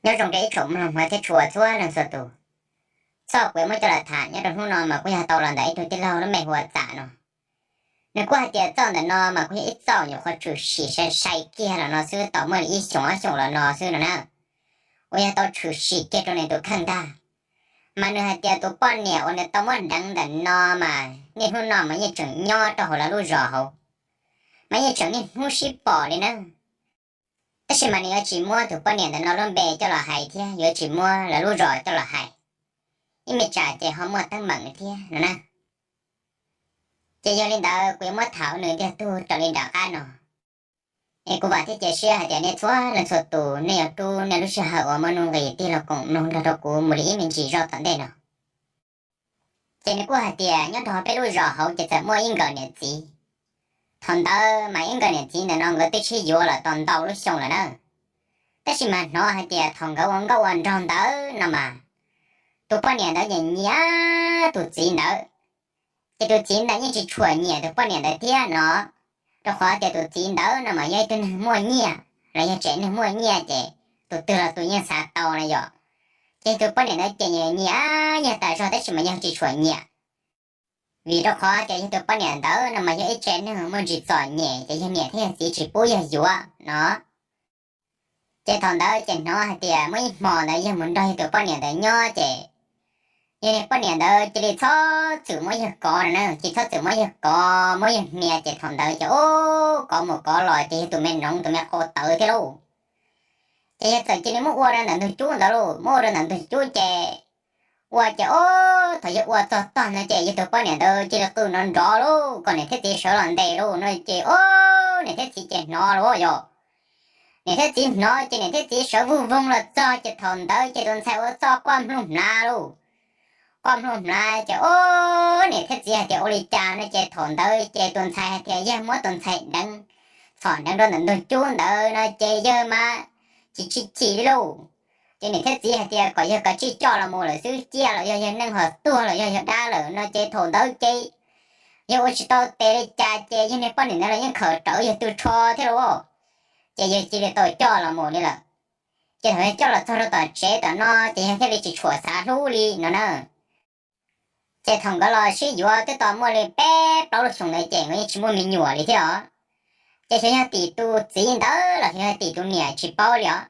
Nyob zoo rau ib tsoom mloog thiab tshua txhua leej txhua tus. Txoj kuv yuav muab coj los tham nyob rau hnub no mas kuj yog tau los ntawm ib tug tij laug lub npe hu ua Txam no. Nws kuj hais tias txoj ntawm no mas kuj yog ib txoj nyuam qhuav tshwm sim sai sai kiag los no xwb, tau muaj li ib xyoos ob xyoos los no xwb no na, uas yog tau tshwm sim kiag rau nws tus kheej ntag. Mas nws hais tias tus poj niam uas nws tau muab deev ntawm no mas niaj hnub no mas yeej tseem nyob rau hauv lawv lub zos hauv, mas yeej tseem niaj hnub sib pom li na. Tab sis mas nws yuav tsis muab tus poj niam ntawm no lub npe coj los hais thiab yuav tsis muab lawv lub zos coj los hais, ib me tsam ces ho muaj teeb meem thiab no na. Ces yog li ntawd kuv yuav muab tham nws ntiag tug raws li nram qab no. Es kuv vam thiab cia siab hais tias nej txhua leej txhua tus nej yuav rub nej lub sij hawm uas muaj nuj nqis tig los koom mloog nrog rau kuv mus li ib me ntsis zoj tom ntej no. Ces nws kuj hais tias nyob rau peb lub zos hauv ces txawm muaj ib nkawm niam txiv. Thaum ntawd mas ib nkawm niam txiv ntawm no nkawd twb sib yuav los tau ntau lub xyoo lawm na. Tab sis mas hnov hais tias thaum nkawd ua nkauj ua nraug ntawd no mas, tus poj niam ntawd nyiam nyiam tus txiv ntawd, ces tus txiv ntawd yeej tsis tshua nyiam tus poj niam ntawd thiab no, rau qhov tias tus txiv ntawd no mas yog ib tug neeg muaj nyiaj los yog tsev neeg muaj nyiaj ces tus twg los tus yeej xav tau no yom. Ces tus poj niam ntawd ces nyiam nyiam tas zog tab sis mas yog tsis tshua nyiam, vim rau qhov tias yog tus poj niam ntawd no mas yog ib tsev neeg muaj ntsis txom nyem ces yog niam thiab yog txiv tsis pub yog yuav no. Ces thaum ntawd ces hnov hais tias muaj ib hmo ntawd yog mus nrog yog tus poj niam ntawd nyob ces yog niag poj niam ntawd cia li txhob txwm muab yawg kov no na, cia li txhob txwm muab yawg kov muab yawg hnia ces thaum ntawd ces ub kov mus kov los ces yog tus me noov tus me qau tawv thiab lauj. Ces yawg txawm cia li muab ua rau ntawm ntug cub ntawd lauj, muab ua rau ntawm ntug cub ces ua ces ub thaum yawg ua txog tog ntawd ces yog tus poj niam ntawd cia li qw nrov nrov lauj kom niam thiab txiv sawv los ntes lauj no ces ub niam thiab txiv ces hnov lauj yom. Niam thiab txiv hnov ces niam thiab txiv sawv vug voog los txog ces thaum ntawd ces tus ntxhais ua txoj quaj nplug mlav lauj. Quaj nplug mlav ces ub niam thiab txiv hais tias ua li cas no ces thaum ntawd ces tus ntxhais hais tias yawg muab tus ntxhais deev, txhom deev rau ntawm ntug cub ntawd no ces yawg mas tsis chim chim li lauj. Ces niam thiab txiv hais tias kom yawg kav tsij coj los mus lawm xwb, ciaj los yog yawg neej ho tuag los yog yawg dab lawm no ces thaum ntawd ces yawg ua tsis tau tes li cas ces yawg niag poj niam ntawd los yeej khawm rawv yawg tw tsho thiab lauj. Ces yawg cia li tau coj los mus li lawm. Ces thaum yawg coj los txog rau tom tsev tom no ces yawg thiaj li tsis tshua xav hlub li no na. Ces thaum nkawd los sib yuav twb tau muaj li peb plaub lub xyoos ntawd ces nkawd yeej tsis muaj me nyuam li thiab os. Ces xyov yog tim tus txiv ntawd los xyov yog tim tus niam tsis paub li os.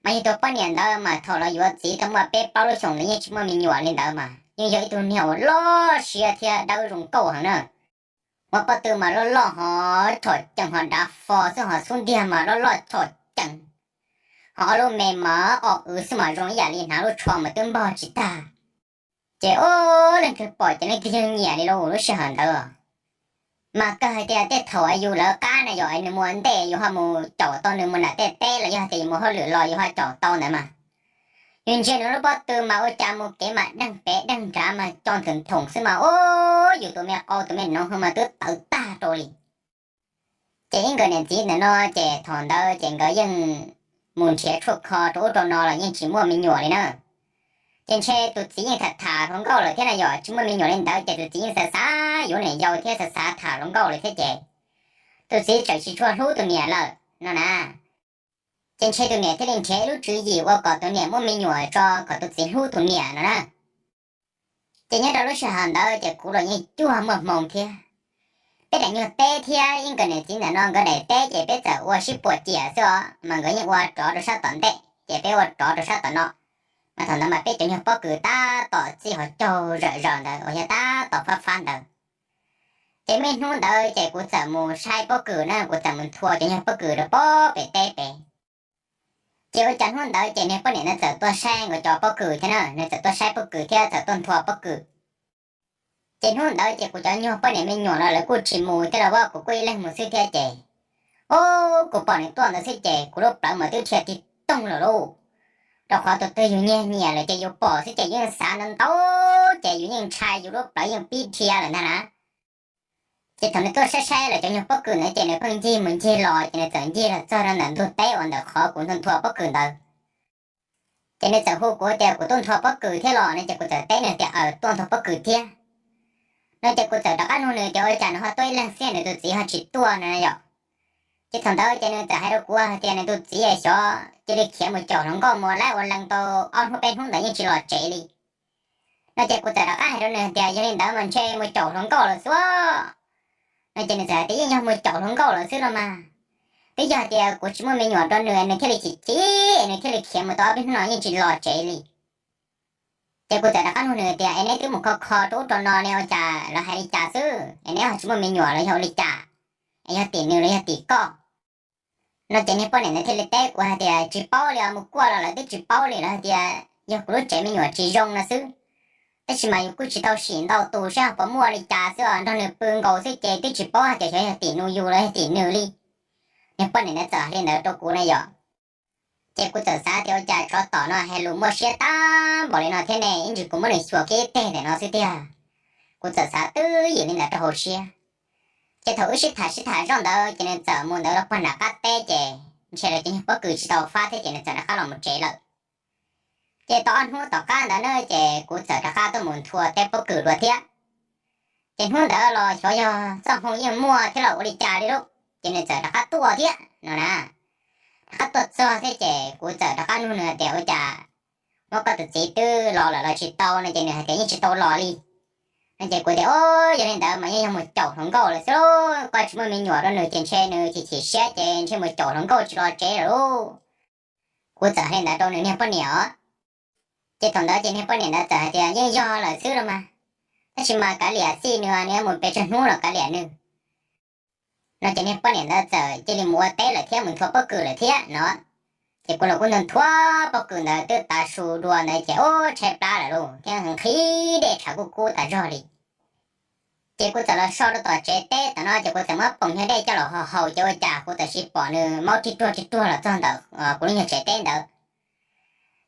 Mas yog tus poj niam ntawd mas thaum los yuav txiv tau muaj peb plaub lub xyoos ntawd yeej tsis muaj me nyuam li ntawd mas yeej yog ib tug niag uas loj siab thiab dawb zoo nkauj heev na. Ua pob tw mas loj loj ho chom cees ho dav fo xwb ho xub ntiag mas loj loj chom cees, ho ob lub me mas o w xwb mas zoo ib yam li hnav lub tsho mas twb npog tsis tag. Ces ub leej twg pom ces leej twg yeej nyiam li lauj lub sij hawm ntawd. Mas kawg hais tias tej thaum yus lawv qab na yog nws mus ua ntej yus ho mus caum tau nws mus nram tej teb los yog tias yus mus hauj lwm los yus ho caum tau ntawd mas, yus ntsia nws lub pob tw mas ua cas mus kev mas deeg pem deeg nrad mas co nthwm nthoom xwb mas ub yus tus me qau tus me noov hwv mas twb tawv tag rau li. Ces ib nkawd niam txiv ntawm no ces thaum ntawd ces nkawd yeej mus nrhiav tshuaj kho rau ub rau no los yeej tsis muaj me nyuam li na. Ces ntshe tus txiv yeej tham tham hluas nkauj lawm thiab na yom, tsis muaj me nyuam li ntawd ces tus txiv yeej xav xav yuav niam yau thiab xav xav tham hluas nkauj lawm thiab ces tus txiv tseem tsis tshua hlub tus niam lawm no na. Ces ntshe tus niam thiaj li nrhiav ib lub tswv yim ua kom tus niam muaj me nyuam tso kom tus txiv hlub tus niam no na. Ces nyob rau lub sij hawm ntawd ces kuv los yeej cuag muaj hmoo thiab. Peb daim nyuag teb thiab ib nkawd niam txiv ntawm no nkawd daim teb ces peb txawm ua sib puas ciam xwb os, mas nkawd yeej ua rov rau sab tom ntej ces peb ua rov rau sab tom no. Mas thaum ntawd mas peb cov nyuag pob kws tab tom txij hauv caug zawm zaws ntawd uas yog tab tom fab fab ntawd. Ces muaj ib hnub ntawd ces kuv txawm mus saib pob kws na, kuv txawm mus nthua cov nyuag pob kws rau pob pem teb pem. Ces ua cas hnub ntawd ces niag poj niam ntawd txawm tuaj saib nkawd cov pob kws thiab na, nws txawm tuaj saib pob kws thiab txawm tuaj nthua pob kws. Ces hnub ntawd ces kuv cov nyuag poj niam me nyuam no lawv kuj tsis mus thiab los as, kuv kuj ib leeg mus xwb thiab ces, o, kuv pom nws tuaj ntawd xwb ces kuv lub plawv mas twb dhia tig toog lawm lauj. Rau qhov tus twg yus nyiag nyiam lawm ces yus pom xwb ces yeej xav ntau ntau, ces yus yeej ntshai yus lub plawv yeej pib dhia lawm ntag na. Ces thaum nws tuaj saib saib lawv cov nyuag pob kws ntawd ces nws pheej ncig mus ncig los ces nws txawm ncig los txog rau ntawm ntug teb uas ntawm qhov kuv nthua nthua pob kws ntawd. Ces nws txawm hu kuv tias kuv tuaj nthua pob kws thiab los no ces kuv txawm teb nws tias aws, tuaj nthua pob kws thiab no ces kuv txawm rov qab nug nws tias ua cas nws ho tuaj ib leeg xwb nws tus txiv ho tsis tuaj no yom. Ces thaum ntawd ces nws txawm hais rau kuv hais tias nws tus txiv xyov cia li khiav mus caum hluas nkauj mus laib ua lees tau ob hnub peb hnub ntawd yeej tsis los tsev li. No ces kuv txawm rov qab hais rau nws tias yog li ntawd mas ntshe mus caum hluas nkauj lawm xwb. No ces nws txawm hais tias yeej yog mus caum hluas nkauj lawm xwb los mas, twb yog tias kuv tsis muaj me nyuam rau nws nws thiaj li chim chim nws thiaj li khiav mus tau ob peb hnub no yeej tsis los tsev li. Ces kuv txawm rov qab nug nws tias es neb twb mus kho kho rau ub rau no ne ua cas lawv hais li cas xwb es neb ho tsis muaj me nyuam los yog ua li cas, es yog tim nws los yog tim koj? No ces niag poj niam ntawd thiaj li teb kuv hais tias tsis paub li os, mus kuaj los lawv twb tsis paub li, lawv hais tias yog kuv lub tsev me nyuam tsis zoo no xwb. Tab sis mas yus kuj tsis tau sim ntau tus saib ho puas muaj li cas xwb os, nrog nws pw nkaus xwb ces twb tsis paub hais tias xyov yog tim nus yus los yog tim nws li. Niag poj niam ntawd txawm hais li ntawd rau kuv na yom. Ces kuv txawm xav tias ua cas tsov tom no hais lus muaj siab tag npaum li no thiab ne, ib ntsis kuv muab nws xyuas kiag ib teg ntawm no xwb tiag. Kuv txawm xav twb ywm li ntawd rau hauv siab. Ces thaum wb sib tham sib tham zoj ntawd ces nws txawm mus ntawd los puag nram qab teb ces ntshe lawv cov nyuag pob kws tsis tau fab thiab ces nws txawm rov qab los mus tsev lawm. Ces tau ob hnub tom qab ntawd na ces kuv txawm rov qab tuaj mus nthua teb pob kws dua thiab. Ces hnub ntawd los xyov yog txoj hmoo yeej muaj thiab los ua li cas li lauj, ces nws txawm rov qab tuaj thiab no na. Rov qab tuaj txog thiab ces kuv txawm rov qab nug nws tias ua cas muab koj tus txiv twb los lawm los tsis tau no ces nws hais tias yeej tsis tau los li. No ces kuv tias o, yog li ntawd mas yeej yog mus caum hluas nkauj lawm xwb lauj, koj tsis muaj me nyuam rau nws ces ntshe nws chim chim siab ces ntshe mus caum hluas nkauj tsis los tsev lawm lauj. Kuv txawm hais li ntawd rau nws niag poj niam os. Ces thaum ntawd ces niag poj niam ntawd txawm hais tias yeej yog lawm xwb los mas, tab sis mas kav liam xij nws, nws mus pes tsawg hnub los kav liam nws. No ces niag poj niam ntawd txawm cia li mus ua teb lawm thiab mus nthua pob kws lawm thiab no. Ces kuv los kuj nthua pob kws ntawd twb tav su dua ntawd ces ub tshaib plab lawm lauj thiab nqhis dej tshav kuj kub tas zog li. Ces kuv txawm los so rau tom tsev teb tom no ces kuv txawm muab poom nyuag dej coj los haus haus ces ua cas kuv txawm sis pom nws maub rig ruag rig ruag los txog ntawm kuv lub nyuag tsev teb ntawd.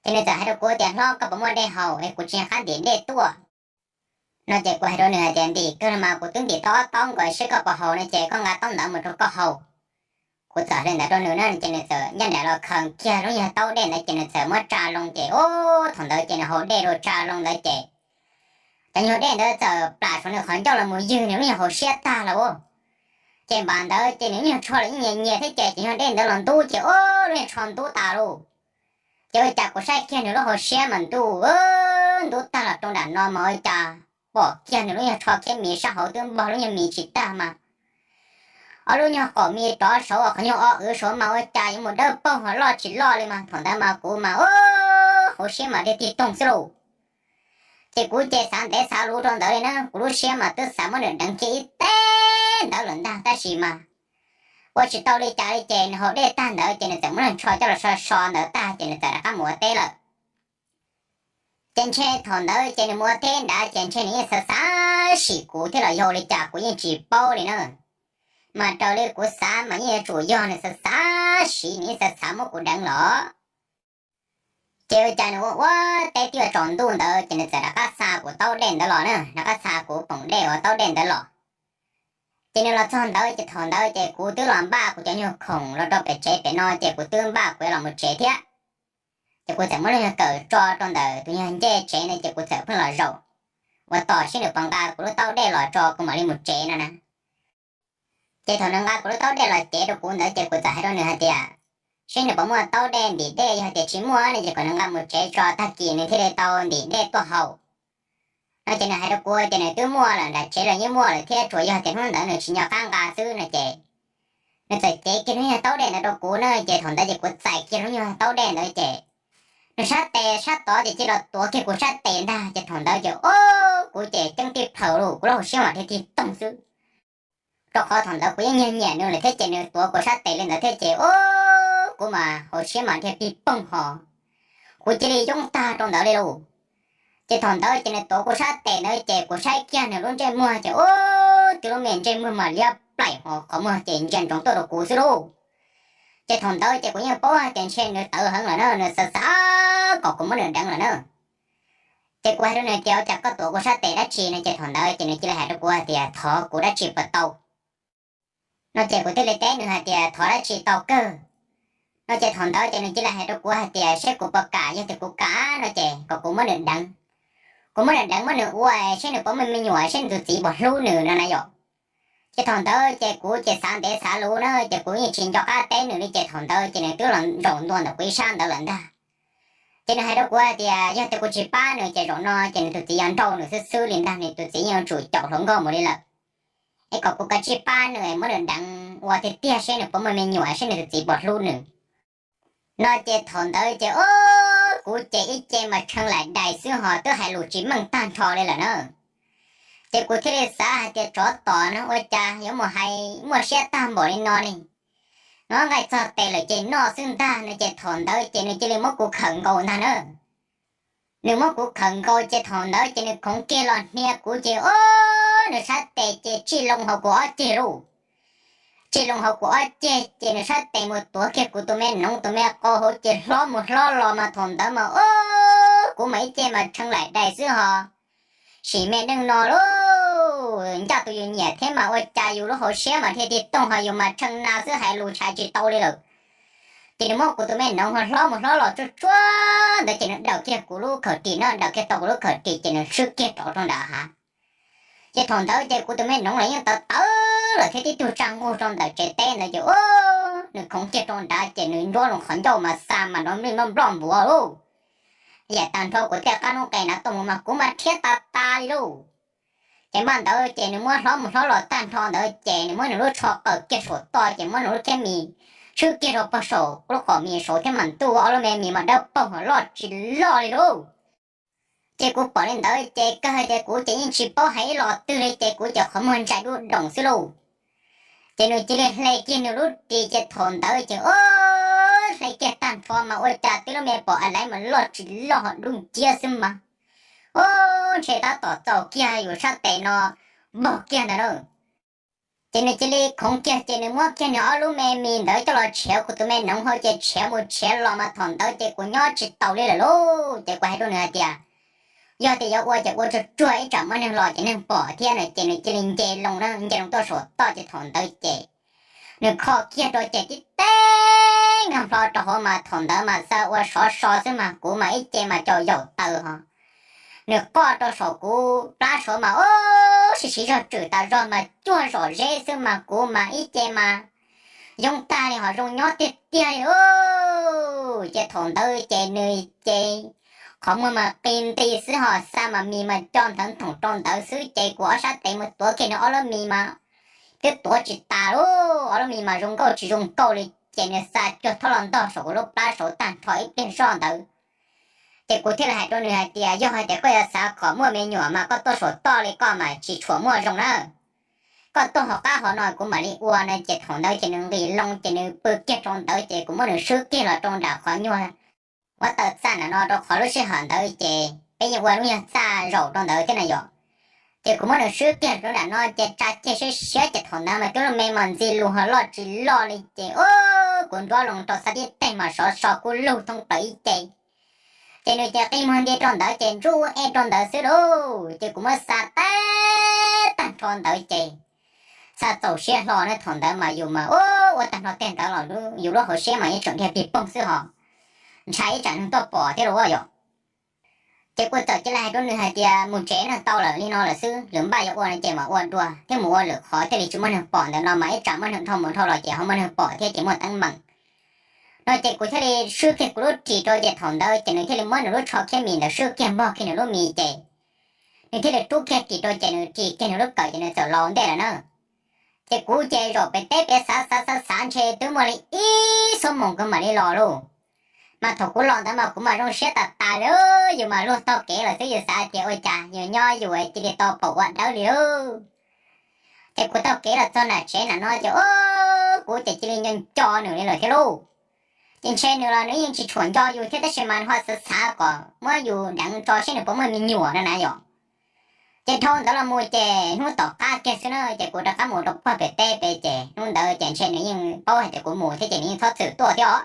Ces nws txawm hais rau kuv tias hlob, koj puas muaj dej haus es kuv tsis nco qab ntim dej tuaj. No ces kuv hais rau nws hais tias ntim kawg los mas, kuv twb ntim tau ob taub nkaus, seb koj puas haus no ces koj nqa taub ntawd mus rau koj haus. Kuv txawm hais li ntawd rau nws na ces nws txawm ncaj nraim los khaws kiag lub nyuag taub dej ntawd ces nws txawm muab tsa loo ces ub thaum ntawd ces nws haus dej rau tsa loo ntawd ces cov nyuag dej ntawd txawm plam saum nws qhov ncauj los mus ywg nws lub nyuag hauv siab tag lawm. Ces npaum ntawd ces nws lub nyuag tsho los yeej nyias nyias thiab ces cov nyuag dej ntawd los ntub ces ub lub nyuag tsho ntub tas lauj. Ces ua cas kuv saib kiag nws lub hauv siab mas ntuj, ntub tag los rau nram no mas ua cas pom kiag nws lub nyuag tsho khiab mis sab hauv twb npog lub nyuag mis tsis tag mas ob lub nyuag qaum mis rov saud qhov nyuag o wv saud mas ua cas yuav mus dawb paug ho loj tsis loj li mas thaum ntawd mas kuv mas ub hauv siab mas dhia tig toog xwb lauj. Ces kuv ces xav ntev xav luv rau ntawd li na, kuv lub siab mas twb xav muab nws deev kiag ib teg ntawd lawm ntag tab sis mas ua tsis tau li cas li ces nws haus dej tag ntawd ces nws txawm muab nws tsho coj los so so ntawd tag ces nws txawm rov qab mus ua teb lawm. Ces ntshe thaum ntawd ces nws mus ua teb nrad ces ntshe nws yeej xav xav sim kuv thiab los yog ua li cas kuv yeej tsis paub li na. Mas raws li kuv xav mas yeej yuav tsum yog nws xav xav sim, nws yeej xav xav muab kuv deev los. Ces ua cas nws ua ua teb twb yuav tsaus ntuj ntawd ces nws txawm rov qab xa kuv taub dej ntawd los na, rov qab xa kuv poom dej uas taub dej ntawd los. Ces nws los txog ntawd ces thaum ntawd ces kuv twb los npaj kuv cov nyuag khoom los rau pem tsev pem no ces kuv twb npaj kuv yuav los mus tsev thiab. Ces kuv txawm muab lub nyuag kawm tso rau ntawm tus nyuag ncej tsev no ces kuv txawm pheej los zaum ua tos seb nws puas nqa kuv lub taub dej los tso kuv mam li mus tsev no na. Ces thaum nws nqa kuv lub taub dej los cev rau kuv ntawd ces kuv txawm hais rau nws hais tias, seb nws puas muaj taub dej ntim dej, yog tias tsis muaj no ces kom nws nqa mus tsev tso tag kis nws thiaj li tau ntim dej tuaj haus. No ces nws hais rau kuv tias nws twb muaj lawm, nram tsev los yeej muaj lawm thiab, tsuas yog tias hnub ntawd nws tsis nco qab nqa xwb no ces nws txawm cev kiag lub nyuag taub dej ntawd rau kuv na, ces thaum ntawd ces kuv txais kiag lub nyuag taub dej ntawd ces nws sab tes sab tod ces cia li tuav kiag kuv sab tes ntag, ces thaum ntawd ces o, kuv ces ceeb tij plhaws lauj, kuv lub hauv siab mas dhia tig toog xwb. Rau qhov thaum ntawd kuv yeej nyiag nyiam nws lawm thiab ces nws tuav kuv sab tes li ntawd thiab ces o, kuv mas hauv siab mas dhia tig poog ho, kuv cia li yoob tag rau ntawd li lauj. Ces thaum ntawd ces nws tuav kuv sab tes ntawd ces kuv saib kiag nws lub ntsej muag ces o, twb lub me ntsej muag mas liab plaim ho qhov muag ces ntsia ntsoov tuaj rau kuv xwb lauj. Ces thaum ntawd ces kuv yeej paub hais tias ntshe nws tawv heev lawm na, nws xav xav kom kuv muab nws deev lawm na. Ces kuv hais rau nws tias ua cas koj tuav kuv sab tes dab tsi no ces thaum ntawd ces nws cia li hais rau kuv hais tias thov kuv dab tsi puas tau. No ces kuv thiaj li teb nws hais tias thov dab tsi tau kawg. No ces thaum ntawd ces nws cia li hais rau kuv hais tias seb kuv puas kam, yog tias kuv kam no ces kom kuv muab nws deev. Kuv muab nws deev muab nws ua seb nws puas muaj me nyuam seb nws tus txiv puas hlub nws no na yom. Ces thaum ntawd ces kuv ces xav ntev xav luv na, ces kuv yeej tsis nco qab teb nws li, ces thaum ntawd ces nws twb los zaum ntua ntawm kuv ib sab ntawd lawm ntag. Ces nws hais rau kuv hais tias yog tias kuv tsis pab nws ces zaum no ces nws tus txiv yuav nrauj nws xwb xwb li ntag, nws tus txiv yeej yuav tsum caum hluas nkauj mus li lawm. Es kom kuv kav tsij pab nws, muab nws deev ua tiag tiag seb nws puas muaj me nyuam, seb nws tus txiv puas hlub nws. No ces thaum ntawd ces o, kuv ces ib ce mas tshee laim dais xwb ho twb hais lus tsis meej tag nrho li lawm na. Ces kuv thiaj li xav hais tias tsov tom no ua cas yuav mus hais muaj siab tag npaum li no li. No nqaij txog tes lawm ces noj xwb ntag no, ces thaum ntawd ces nws cia li muab kuv khawm nkaus ntag na. Nws muab kuv khawm nkaus ces thaum ntawd ces nws khoov kiag los hnia kuv ces o, nws sab tes ces tsij loo hauv kuv ob ceg lauj. Tsij loo hauv kuv ob ceg ces nws sab tes mus tuav kiag kuv tus me noov tus me qau hauv ces hlob mus hlob los mas thaum ntawd mas o, kuv mas ib ce mas tshee laim dais xwb ho. Sim me neej no lauj, ncaj tus yus nyiam thiab mas ua cas yus lub hauv siab mas thiaj tig tooj ho yus mas tshee na xwb hais lus tshais tsis tau li lawm. Ces nws muab kuv tus me noov ho hlob mus hlob los tsuag tsuag ntawd ces nws daws kiag kuv lub khawm ris no, daws kiag tau kuv lub khawm ris ces nws swb kiag rau rau nram hav. Ces thaum ntawd ces kuv tus me noov los yeej tawv tawv lawm thiab tib tug tsa nqug rau ntawm tsev teb ntawd ces o, nws khoov kiag rau nrad ces nws nruab loo qhov ncauj mas xa mas nrov nplij nploj nploj npuav lauj. Yam tag nrho kuv tej qab noob qes na tuaj mus mas kuv mas rhiab tas tas li lauj. Ces npaj ntawd ces nws muab hlob mus hlob los tag nrho ntawd ces nws muab nws lub tsho qaws kiag saum toj ces muab nws lub thiab mis tshwb kiag rau pog saum lub qom mis saud thiab mas ntuj, ob lub me mis mas dawb paug loj tsis loj li lauj. Ces kuv pom li ntawd ces kawg tias kuv ces yeej tsis paub hais ib los twg li ces kuv ces qhov muag ntsais duj doom xwb lauj. Ces nws cia li hle kiag nws lub ris ces thaum ntawd ces o, hle kiag tag nrho mas ua cas twb lub me pom a laiv mas loj tsis loj ho dub nciab xwb mas o, ntshe tab tom txaus kiag yus sab tes no npog kiag ntawd na. Ces nws cia li khoov kiag ces nws muab kiag nws ob lub me mis ntawd coj los tshiav kuv tus me noov hauv ces tshiav mus tshiav los mas thaum ntawd ces kuv nyob tsis taus li lawm lauj. Ces kuv hais rau nws hais tias yog tias yuav ua ces ua tsuag tsuag ib tsam muaj neeg los ces neeg pom thiab no. Ces nws cia li nce loo na, nce loo tuaj saum toj ces thaum ntawd ces nws kho kiag rau ces tib teg nkag nplo rau hauv mas thaum ntawd mas xa ua sov so xwb mas kuv mas ib ce mas caum yaum taws ho. Nws qoj rau saum kuv plab saud mas o, siv siv zog tswm tas zog mas cuag zom zeb xwb mas kuv mas ib ce mas yoob tag li ho zoo nyob tiag tiag li lauj. Ces thaum ntawd ces nws ces qhov muag mas qi nti xwb ho xa mas mis mas co ntawd nthoom rau ntawd xwb ces kuv ob sab tes mus tuav kiag nws ob lub mis mas twb tuav tsis tas lauj, ob lub mis mas zoo nkauj tsis zoo nkauj li. Ces nws xa cuag thob los ntog saum kuv lub plab saud tag nrho ib pliag zoj ntawd. Ces kuv thiaj li hais rau nws hais tias yog hais tias koj yuav xav kom muaj me nyuam mas koj tuaj saum toj li koj mas tsis tshua muaj zoo na. Koj tuaj hauv qab hauv no kuv mam li ua no. Ces thaum ntawd ces nws nqis loo ces nws pw kiag rau ntawd ces kuv muab nws swb kiag los rau nram qhov nyuag huab taws txaj nram no rau qhov lub sij hawm ntawd ces peb yeej ua lub nyuag txaj zaum rau ntawd thiab na yom. Ces kuv muab nws swb kiag rau nram no ces tsa kiag siab siab ces thaum ntawd mas twb lub me mas ntxi lus ho loj tsis loj li ces o, kuv nruab loo rau xa tib teg mas sov so kub lug thoob plaws ib ce. Ces nws ces qi muag nti rau ntawd ces ntsuj eb rau ntawd xwb lauj. Ces kuv muab xa tag tag nrho ntawd ces xa txaus siab hlo na. Thaum ntawd mas yus mas ua tag nrho teg ntawd los yus lub hauv siab mas yeej tseem dhia pig poog xwb ho, ntshai ib tsam neeg tuaj pom thiab lauj yom. Ces kuv txawm cia li hais rau nws hais tias mus tsev no, tau lawm li no lawm xwb, lwm npaj yuav ua no ces mam ua dua thiab, mus ua lwm qhov thiaj li tsis muaj neeg pom, ntawm no mas ib tsam muaj neeg dhau mus dhau los ces ho muaj neeg pom thiab ces muaj teeb meem. No ces kuv thiaj li swb kiag kuv lub ris rau ces thaum ntawd ces nws thiaj li muab nws lub tsho khiab mis ntawd swb kiag npog kiag nws lub mis ces nws thiaj li rub kiag ris rau ces nws ris kiag nws lub kawm ces nws txawm laus ntej lawm na. Ces kuv ces zaum pem teb pem xav xav xav xav ntshe twb muaj li ib xuab moos kuv mam li los lauj. Mas thaum kuv los ntawd mas kuv mas zoo siab tas tas li, yus mas luag taug kev lawm xwb yus xav tias ua cas yus nyob yus cia li tau pom ua dawb li lauj. Ces kuv taug kev los txog nram tsev nram no ces o, kuv ces cia li nco nco nws li lawm thiab lauj. Ces ntshe nws los nws yeej tsis tshua nco yus thiab tab sis mas nws ho xav xav kom muab yus deev tso seb nws puas muaj me nyuam no na yom. Ces dhau ntawd los mus ces hnub tom qab kiag xwb na ces kuv rov qab mus rau pog pem teb pem ces hnub ntawd ces ntshe nws yeej paub hais tias kuv mus thiab ces nws yeej txhob txwm tuaj thiab os.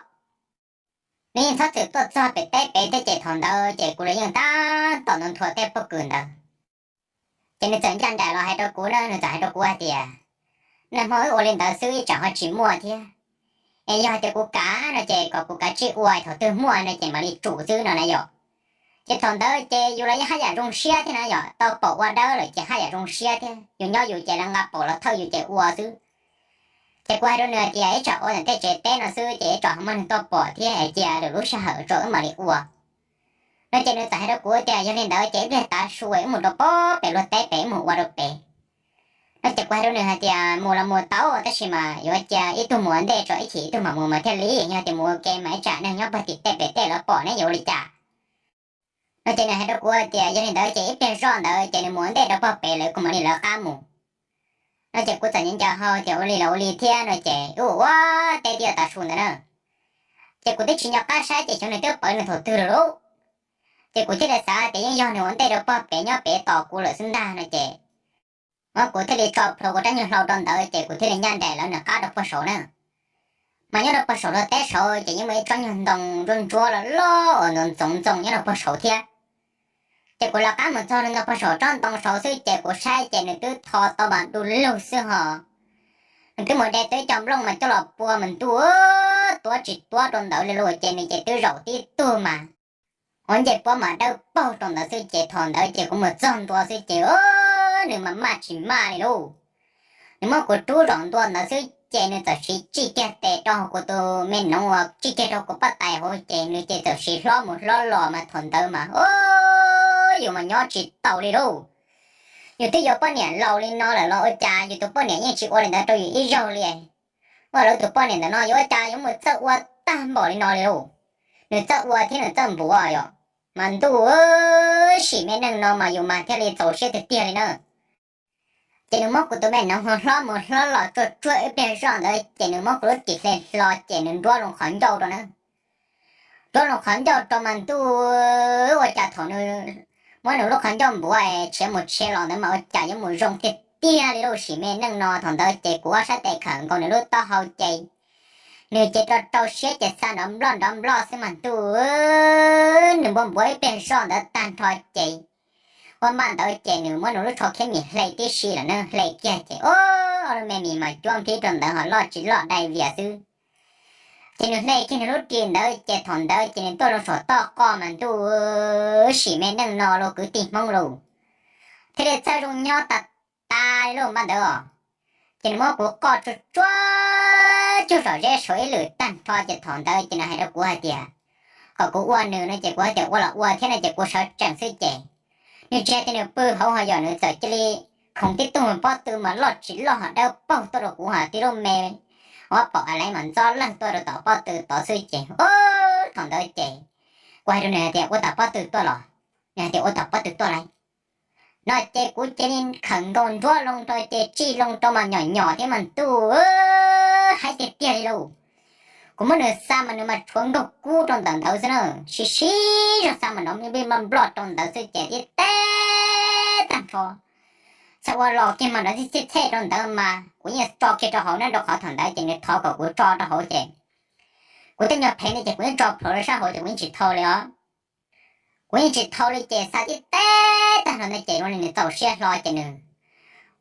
Nws yeej txhob txwm tuaj txog pem teb pem thiab ces thaum ntawd ces kuv los yeej tab tom nthua tej pob kws ntawd. Ces nws txawm ncaj nraim los hais rau kuv na, nws txawm hais rau kuv hais tias, nag hmo wb ua li ntawd xwb ib tsam ho tsis muaj thiab. Es yog hais tias kuv kam no ces kom kuv kav tsij ua thaum twg muaj no ces mam li tsum xwb no na yom. Ces thaum ntawd ces yus los yeej haj yam zoo siab thiab na, yog tau pom ua dawb lawm ces haj yam zoo siab thiab, yus nyob yus ces lawv nqa paum los thawj yus ces ua xwb. Ces kuv hais rau nws hais tias ib tsam ua ntawm tej tsev teb no xwb ces ib tsam ho muaj neeg tuaj pom thiab es cia lwm lub sij hawm tso wb mam li ua no. Ces nws txawm hais rau kuv tias yog li ntawd ces ib pliag tav su wb mus rau pem luag teb pem wb mus ua rau pem no. Ces kuv hais rau nws hais tias mus los mus tau tab sis mas yuav cia ib tug mus ua ntej tso ib chim ib tug mam mus mas thiaj li, yog tias mus ua ke mas ib tsam neeg nyob pag tim tej pem tej lawv pom neb yuav ua li cas no. Ces nws hais rau kuv tias yog li ntawd ces ib pliag zoj ntawd ces nws mus ua ntej rau pag pem lawv kuv mam li lawv qab mus no. Ces kuv txawm nco nco hau tias ua li los ua li thiab no ces wb ua ua teb twb tav su ntawd na. Ces kuv twb tsis nco qab saib ces xyov nws twb pawv nws thaum twg lawm lauj. Ces kuv thiaj li xav tias yeej yog nws ua ntej rau pag pem nyob pem tos kuv lawm xwb ntag no ces kuv thiaj li tso plhuav kuv rab nyuag hlau rau ntawd ces kuv thiaj li ncaj nraim lawv nws qab rau pag saud na. Mas nyob rau pag saum luag teb saud ces yeej muaj ib tsob nyuag ntoo ntsuab ntsuab loj loj uas ntxoov ntxoo nyob rau pag saud thiab. Ces kuv lawv qab mus txog ntawm pag saum tsob ntoo saud xwb ces kuv saib ces nws twb tho tau mas du lug xwb ho. Nws twb mus de tau ib co nplooj mas coj los pua mas ntuj, tuav tsis tuav rau ntawd li lauj. Ces nws ces twb zaum tib tug mas ua ncej puab mas dawb paug rau ntawd xwb ces thaum ntawd ces kuv mus txog ntua xwb ces nws mas maj tsis maj li lauj. Nws muab kuv rub zaum ntua ntawd xwb ces nws txawm siv tsij kiag tes rau hauv kuv tus me noov uas tsij kiag rau kuv pob tais hauv ces nws ces txawm siv hlob mus hlob los mas thaum ntawd mas yus mas nyob tsis taus li lauj. Yus twb yuav poj niam laus li no lawm los ua cas yus tus poj niam yeej tsis ua li ntawd rau yus ib zaug li. Ua lawv tus poj niam ntawm no yuav ua cas yuav mus txawj ua tag npaum li no li lauj. Nws txawj ua thiab nws txawj npuav yom. Mas ntuj, sim me neej no mas yus mas thiaj li txaus siab tiag tiag li na. Ces nws muab kuv tus me noov hlob mus hlob los tsuag tsuag ib pliag zoj ntawd ces nws muab kuv lub ris hle hlo ces nws nruab loo qhov ncauj rau na. Nruab loo qhov ncauj rau mas ntuj, ua cas thaum nws muab nws lub qhov ncauj npuav tshiav mus tshiav los ntawd mas ua cas yuav mus zoo tiag tiag li lauj. Sim me neej no thaum ntawd ces kuv ob sab tes khawm nkaus nws lub taub hau ces nws ces rau rau siab ces xa nrov nploj nrov nploj xwb mas ntuj, nws npuav npuav ib pliag zoj ntawd tag nrho ces ua npaj ntawd ces nws muab nws lub tsho khiab mis hle tib si lawm na, hle kiag ces ua lub me mis mas cuab nphib rau ntawd ho loj tsis loj dai vias xwb. Ces nws hle kiag nws lub ris ntawd ces thaum ntawd ces nws tuaj loo saum toj qoj mas ntuj, sim me neej no lauj kwv tij Hmoob lauj, thiaj li txawj zoo nyob tas tas li lauj npaj ntawd os. Ces nws muab kuv qoj tsuag tsuag cuag zom zeb saud ib lwm tag nrho ces thaum ntawd ces nws hais rau kuv hais tias kom kuv ua nws no ces kuv hais tias ua los ua thiab no ces kuv sawv tsees xwb ces nws tsis hais tias nws pw hauv ho yog nws txawm cia li khoov tib tug pob tw mas loj tsis loj ho dawb paug tuaj rau kuv ho tib lub me ob pom a laiv mas ntxob lawg tuaj rau tom pob tw tod xwb ces thaum ntawd ces kuv hais rau nws hais tias ua tom pob tw tuaj los, nws hais tias ua tom pob tw tuaj lauj no ces kuv cia li khawm nkaus nruab loo rau ces tsij loo rau mas nyom nyom thiab mas ntuj, haib tiag tiag li lauj. Kuv muab nws xa mas nws mas tshuav nkaug kub rau ntawm ntawd xwb na, sib sib zog xa mas nrov nplij nploj nploj rau ntawd xwb ces tib teb tag nrho. Txhaj ua los kiag mas nrov txhij txhij txhej rau ntawd mas kuv yeej tso kiag rau hauv na, rau qhov thaum ntawd ces nws thov kom kuv tso rau hauv ces kuv tej nyuag phev ntawd ces kuv yeej tso plhuav rau sab hauv ces kuv yeej tsis thau li os. Kuv yeej tsis thau li ces xa tib teb tag nrho ntawd ces ua li nws txaus siab hlo ces nws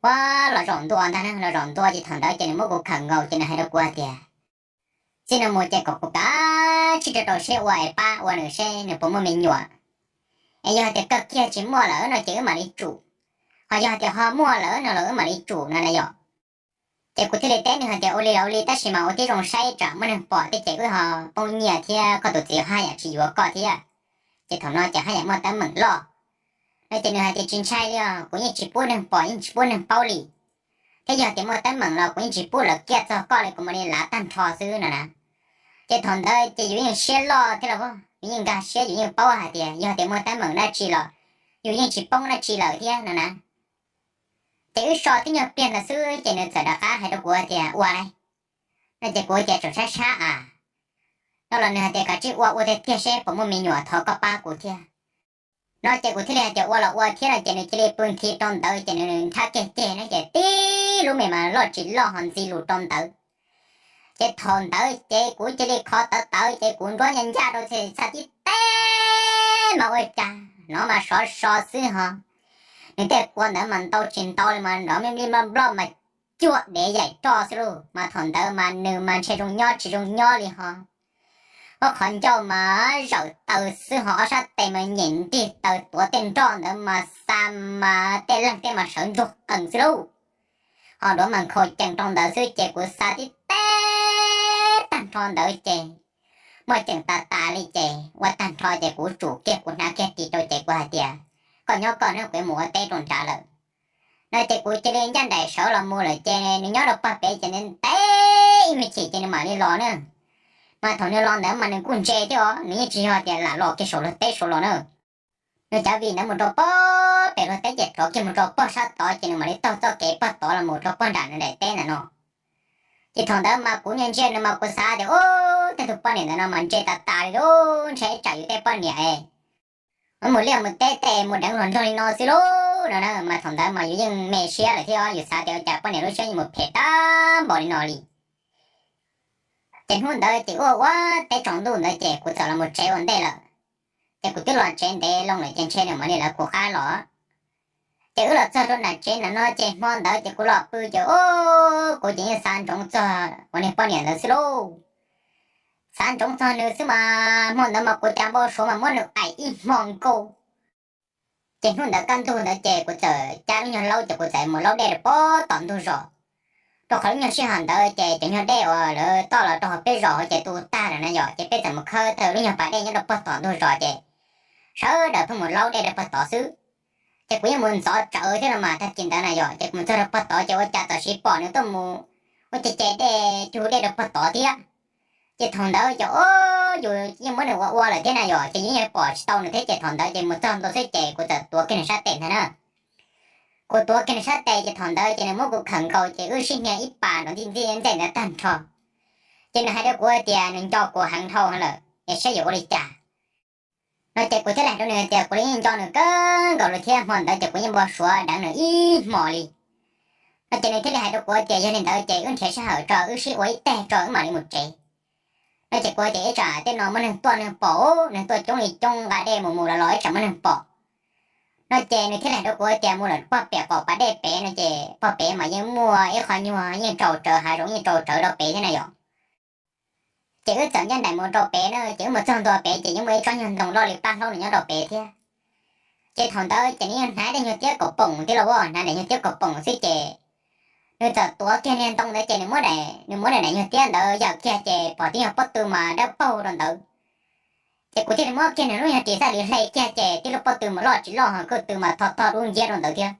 ua los zaum ntua ntag na, los zaum ntua ces thaum ntawd ces nws muab kuv khawm nkaus ces nws hais rau kuv hais tias txij no mus ces kom kuv kav tsij rau rau siab ua es pab ua nws seb nws puas muaj me nyuam, es yog hais tias kawg kiag tsis muaj lawm no ces wb mam li tsum, ho yog hais tias ho muaj lawm no los wb mam li tsum no na yom. Ces kuv thiaj li teb nws hais tias ua li los ua li tab sis mas ua tib zoo saib tsam muaj neeg pom thiab ces wb ho poob nyiaj thiab koj tus txiv haj yam tsis yuav koj thiab, ces thaum no ces haj yam muaj teeb meem loj no ces nws hais tias tsis ntshai li os, kuv yeej tsis pub neeg pom yeej tsis pub neeg paub li, thiab yog tias muaj teeb meem los kuv yeej tsis pub lawv kiaj txog koj li, kuv mam li lav tag nrho xwb no na. Ces thaum ntawd ces yus yeej siab loj thiab los yus yeej nkag siab, yus yeej paub hais tias yog tias muaj teeb meem dab tsi los yus yeej tsis poob dab tsi lawm thiab no na. Ces wb so tib nyuag pliag ntawd xwb ces nws txawm rov qab hais rau kuv hais tias ua lauj no ces kuv tias tseem sab sab a no los nws hais tias kav tsij ua ua tiag tiag seb puas muaj me nyuam thov koj pab kuv thiab no ces kuv thiaj li hais tias ua los ua thiab no ces nws cia li pw nthi rau ntawd ces nws nthab kiag ceg no ces tib lub me mas loj tsis loj ho ntxi lus rau ntawd. Ces thaum ntawd ces kuv cia li qhov tawv tawv ces kuv nruab ncaj ncaj rau ces txhaj tib teb mas ua cas hnov mas sov so xwb ho. Nws tej kua ntawd mas ntau tsis ntau li mas nrov nplij nplij nploj nploj mas cuag dev yaim roj xwb lauj, mas thaum ntawd mas nws mas ntshe zoo nyob tsis zoo nyob li ho. Ob qhov ncauj mas zawm taw xwb, ho ob sab tes mas nyem ntig taw, tuav tej nroj ntawd mas xa mas tej leeg tej mas sawv ntsuag qees xwb lauj. Ho duav mas nkhaus cees rau ntawd xwb ces kuv xa tib teb tag nrho ntawd ces muaj ceem tas tas li ces ua tag nrho ces kuv tsum kiag kuv hnav kiag ris rau ces kuv hais tias, koj nyob koj nawb, kuv mus ua teb rau nrad lawm no ces kuv cia li ncaj nraim sawv los mus lawm ces nws nyob rau pog pem ces ntev ib me chim ces nws mam li los na. Mas thaum nws los ntawd mas nws kuj ntse thiab os, nws yeej tsis yog tias lam los kiag saum luag teb saud los na. Nws cav vim ntawd mus rau pog pem luag teb ces rov kiag mus rau pog sab tod ces nws mam li taug txoj kev pog tod los mus rau pog nram nws daim teb ntawm no. Ces thaum ntawd mas kuv ntsia ntsia nws mas kuv xav tias, ub, tej tug poj niam ntawm no mas ntse tas tas li lauj, ntshe tsam yus tej poj niam es mus liaj mus teb tej mus deev hluas nraug li no xwb lauj no na. Mas thaum ntawd mas yus yeej me siab lawm thiab, yus xav tias ua cas poj niam lub siab yeej mus phem tag npaum li no li. Ces hnub ntawd ces ua ua teb tsaus ntuj ntawd ces kuv txawm los mus tsev ua ntej lawm. Ces kuv twb los tsev ntev loo lawm ces ntshe nws mam li lawv kuv qab los. Ces wb los txog rau nram tsev ntawm no ces hmo ntawd ces kuv los pw ces ub, kuv ces yeej xav ntsoov txog uas niag poj niam ntawd xwb lauj. Xav ntsoov txog nws xwb mas hmo ntawd mas kuv cas npau suav mas muab nws aim ib hmo nkaus. Ces hnub ntawd kaj ntug ntawd ces kuv txawm cab lub nyuag laub ces kuv txawm mus laub dej rau pem tom ntug zos. Rau qhov lub nyuag sij hawm ntawd ces cov nyuag dej uas lawv toj los rau hauv peb zos ces tu tag lawm na yom, ces peb txawm mus khawb tawm lub nyuag pas dej nyob rau pem tom ntug zos ces sawv daws pheej mus laub dej rau pem tod xwb. Ces kuv yeej mus ntxov tsawv thiab no mas tag kis ntawd na yom, ces kuv mus txog rau pem tod ces ua cas txawm sis pom nws tuaj mus ua ce ce dej cug dej rau pem tod thiab. Ces thaum ntawd ces ub, yus yeej muab nws ua ua lawm thiab na yom, ces yeej pom tsis tau nws thiab ces thaum ntawd ces mus txog ntua xwb ces kuv txawm tuav kiag nws sab tes ntag na. Kuv tuav kiag nws sab tes ces thaum ntawd ces nws muab kuv khawm nkaus ces wb sib hnia ib pas nrov ntxij ntxij ntxej ntawd tag nrho. Ces nws hais rau kuv tias nws nco kuv heev dhau lawm es saib yuav ua li cas no ces kuv thiaj li hais rau nws tias kuv yeej nco nws kawg nkaus li thiab hmo ntawd ces kuv yeej npau suav deev nws ib hmos li no ces nws thiaj li hais rau kuv tias yog li ntawd ces wb nrhiav sij hawm tso wb sib ua ib teg tso wb mam li mus tsev no ces kuv tias ib tsam tej no muaj neeg tuaj neeg pom, neeg tuaj coob li coob nqa dej mus mus los los ib tsam muaj neeg pom no ces nws thiaj li hais rau kuv tias mus lawm pog pem qaum pas dej pem no ces pog pem mas yeej muaj ib qho nyuag yeej tsaus tsawv, hav zoov yeej tsaus tsawv rau pem thiab na yom. Ces wb txawm ncaj nraim mus rau pem na ces wb mus txog ntua pem ces yeej muaj ib tsob nyuag ntoo loj li plab hlaub nws nyob rau pem thiab. Ces thaum ntawd ces nws yeej hnav daim nyuag tiab kaus poom thiab los as, hnav daim nyuag tiab kaus poom xwb ces nws txawm tuav kiag niag ntoo ntawd ces nws muab, nws muab nws daim nyuag tiab ntawd yawm kiag ces pom tib nyuag pob tw mas dawb paug rau ntawd. Ces kuv thiaj li muab kiag nws lub nyuag ris xab lis hle kiag ces tib lub pob tw mas loj tsis loj ho kwj tw mas tho tho dub nciab rau ntawd thiab.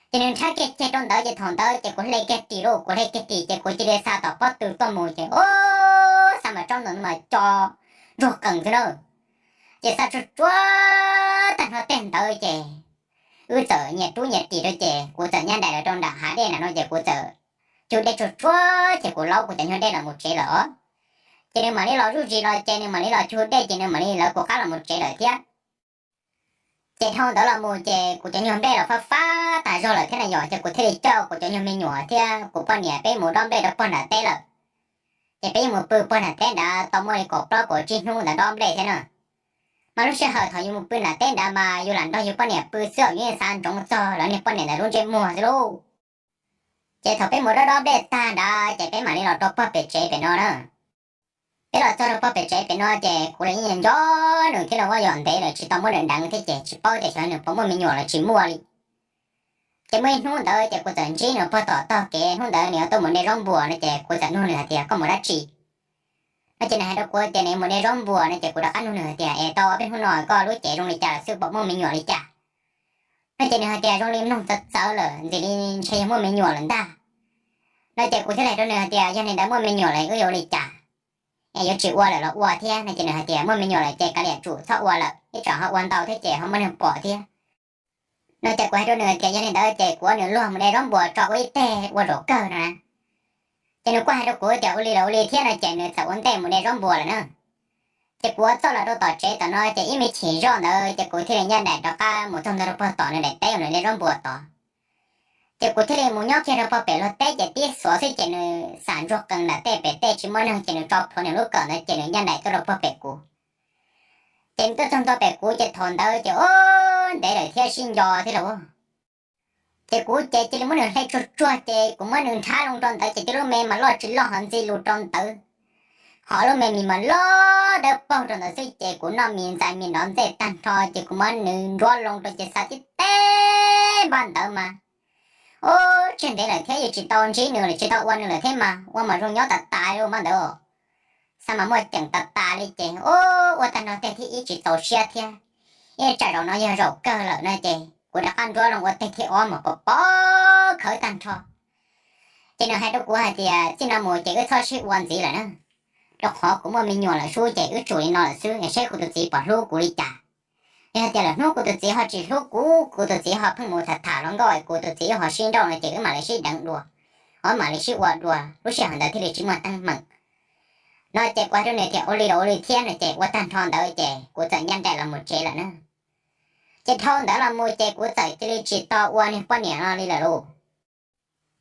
Ces nws nrhab kiag ceg rau ntawd ces thaum ntawd ces kuv hle kiag ris lauj, kuv hle kiag ris ces kuv cia li xa tom pob tw tuaj mus ces ub, xa mas tsob ntoo mas co ntsuag qees xwb na. Ces xa tsuag tsuag tag nrho teg ntawd ces wb txawm nyias rub nyias ris rau ces kuv txawm ncaj nraim los rau nram hav dej na no ces kuv txawm cug dej tsuag tsuag ces kuv laub kuv cov nyuag dej los mus tsev lawm os. Ces nws mam li los zuj zus los ces nws mam li los cug dej ces nws mam li lawv kuv qab los mus tsev lawm thiab. Ces dhau ntawd los mus ces kuv cov nyuag nplej los fab fab tas zog lawm thiab na yom, ces kuv thiaj li coj kuv cov nyuag me nyuam thiab kuv poj niam peb mus dob nplej rau pog nram teb lawm. Ces peb yeej mus pw pog nram teb nrad tau muaj li kaum plaub kaum tsib hnub ntawd dob nplej thiab na. Mas lub sij hawm thaum yus mus pw nram teb nrad mas yus lam nrog yus poj niam pw xwb, yus yeej xav ntsoov txog lawv niag poj niam ntawd lub ntsej muag xwb lauj. Ces thaum peb mus dob dob nplej tag nrad ces peb mam li los rau pog pem tsev pem no na. Peb los txog rau pog pem tsev pem no ces kuv los yeej nco nco nws thiab los as, yog ntev lawm tsis tau muab nws deev thiab ces tsis paub tias xyov nws puas muaj me nyuam los tsis muaj li. Ces muaj ib hnub ntawd ces kuv txawm ntsib nws pog tom tog kev, hnub ntawd nws yuav tuaj mus de zaub npuas no ces kuv txawm nug nws hais tias koj mus dab tsi no ces nws hais rau kuv tias nws mus de zaub npuas no ces kuv rov qab nug nws hais tias es tau ob peb hnub no koj lub cev zoo li cas lawm xwb, puas muaj me nyuam li cas no ces nws hais tias zoo li mloog txawv txawv lawm, ntxim li ntshe yog muaj me nyuam lawm ntag no ces kuv thiaj li hais rau nws hais tias yog li ntawd muaj me nyuam lawm wb yuav ua li cas, es yuav tsis ua lawm los ua thiab no ces nws hais tias muaj me nyuam lawm ces kav liam tsum txhob ua lawm, ib tsam ho ua ntau thiab ces ho muaj neeg pom thiab no ces kuv hais rau nws tias yog li ntawd ces kuv ua nws luag mus de zaub npuas tso ua ib teg ua zaum kawg no na. Ces nws kuj hais rau kuv tias ua li los ua li thiab no ces nws txawm ua ntej mus de zaub npuas lawm na. Ces kuv ua txoj los rau tom tsev tom no ces ib me chim zoj ntawd ces kuv thiaj li ncaj nraim rov qab mus txog ntua rau pog tom nws daim teb uas nws de zaub npuas tod. Ces kuv thiaj li mus nyob kiag rau pog pem luag teb ces tib xuav xwb ces nws xam ntsuag qees nram tej pem tej tsis muaj neeg ces nws tso plhuav nws lub kawm ntawd ces nws ncaj nraim tuaj rau pog pem kuv. Ces nws tuaj txog ntua pem kuv ces thaum ntawd ces ub, ntev lawm thiab sib nco thiab lauj. Ces kuv ces cia li muab nws hle tsuag tsuag ces kuv muab nws nrhab loo rau ntawd ces tib lub me mas loj tsis loj ho ntxi lus rau ntawd. Qhov lub me mis mas loj dawb paug rau ntawd xwb ces kuv noj mis ntxais mis nrov ntxej tag nrho ces kuv muab nws nruab loo rau ces xav tib teb npaj ntawd mas, ub, tseg ntev lawm thiab yeej tsis tau ntsib nws lawm, tsis tau ua nws lawm thiab mas ua mas zoo nyob tas tas li npaj ntawd. Xav mas muaj ceem tas tas li ces ub, ua tag nrho tej thiab ib tsis txaus siab thiab. Ib tsam zaum no yog zaum kawg lawm no ces kuv rov qab nruab loo ua teg thiab ob mas pos pos khawv tag nrho. Ces nws hais rau kuv hais tias txij no mus ces wb txhob sib ua ntxiv lawm na, rau qhov kuv muaj me nyuam lawm sub ces wb tsum li no lawm xwb, saib kuv tus txiv puas hlub kuv li cas. Yog hais tias lwm hnub kuv tus txiv ho tsis hlub kuv, kuv tus txiv ho pheej mus tham tham hluas nkauj es kuv tus txiv wb ho sib nrauj no ces wb mam li sib deev dua, wb mam li sib ua dua, lub sij hawm ntawd thiaj li tsis muaj teeb meem. No ces kuv hais rau nws tias ua li los ua li thiab no ces ua tag nrho ntawd ces kuv txawm ncaj nraim los mus tsev lawm na. Ces dhau ntawd los mus ces kuv txawm cia li tsis tau ua niag poj niam no li lawm lauj.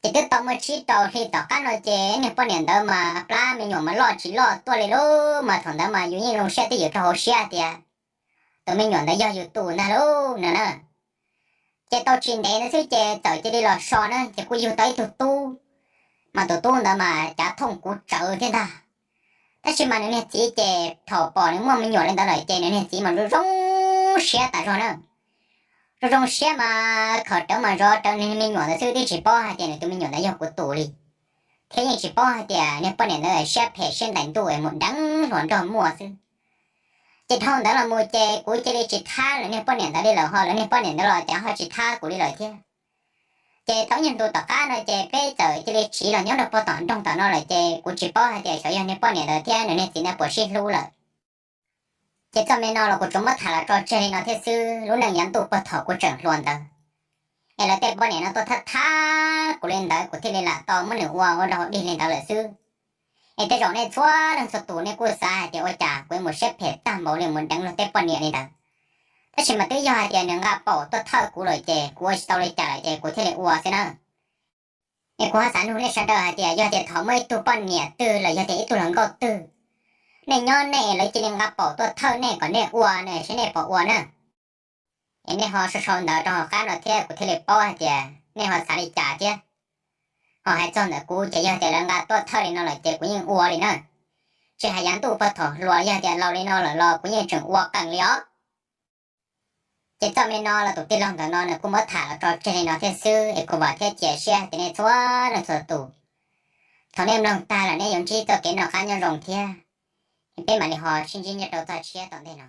Ces twb tau muaj tsib rau hli tom qab no ces niag poj niam ntawd mas plab me nyuam mas loj tsis loj tuaj li lauj, mas thaum ntawd mas yus yeej zoo siab twj ywm rau hauv siab tias tus me nyuam ntawd yog yus tus ntag lauj no na. Ces tau tsis ntev ntawd xwb ces txawm cia li los so na ces kuj yug tau ib tug tub, mas tus tub ntawd mas cav thooj kuv tsawv thiab ntag. Tab sis mas nws niag txiv ces thaum pom nws muaj me nyuam li ntawd lawm ces nws niag txiv mas zoo zoo siab tas zog na. Zoo zoo siab mas khawm rawv mas zov rawv nws me nyuam ntawd xwb, twb tsis paub hais tias nws tus me nyuam ntawd yog kuv tus li, thiab yeej tsis paub hais tias niag poj niam ntawd siab phem siab ntais ntuj es mus deev hluas nraug muaj xwb. Ces dhau ntawd los mus ces kuv cia li tsis thab lawv niag poj niam ntawd li lawm, ho lawv niag poj niam ntawd los cas ho tsis thab kuv li lawm thiab. Ces tau ib nyuag ntu tom qab no ces peb txawm cia li tsiv los nyob rau puag tom nroog tom no lawm ces kuv tsis paub hais tias xyov yog niag poj niam ntawd thiab nws niag txiv ntawd puas sib hlub lawm. Ces txoj me no los kuv tsuas muab tham los tso tseg li no thiab xwb, lub neej yav ntuj puag thaum kuv tseem hluas ntawd es lawv tej poj niam no tuaj thab thab kuv li ntawd kuv thiaj li lam tau muab nws ua ua rau dig li ntawd lawm xwb. Es tej zaum nej txhua leej txhua tus nej kuj xav hais tias ua cas kuv yuav mus siab phem tag npaum li mus deev luag tej poj niam li ntawd. Tab sis mas twb yog hais tias nws nqa paum tuaj thawj kuv lawm ces kuv ua tsis tau li cas lawm ces kuv thiaj li ua xwb na. Es kuv ho xav nug nej sawv daws hais tias yog tias thaum muaj ib tug poj niam twg los yog tias ib tug hluas nkauj twg, nej nyob nej lawv cia li nqa paum tuaj thawj nej kom nej ua ne, saib nej puas ua na. Es nej ho sau sau ntawv rau hauv qab no thiab kuv thiaj li paub hais tias nej ho xav li cas thiab. Ho hais txog ntawm kuv ces yog tias lawv nqa tuaj thawj li no lawm ces kuv yeej ua li na. Tsis hais yav ntuj puag thaum hluas, yog tias laus li no lawm los kuv yeej tseem ua qees li os. Ces txoj me no los tus tij laug ntawm no nws kuj muab tham los tso tseg li no thiab xwb es kuv vam thiab cia siab tias nej txhua leej txhua tus, thaum nej mloog tag lawm nej yuav ntsib txoj kev noj qab nyob zoo thiab. Peb mam li ho sib ntsib nyob rau txoj tshiab tom ntej no.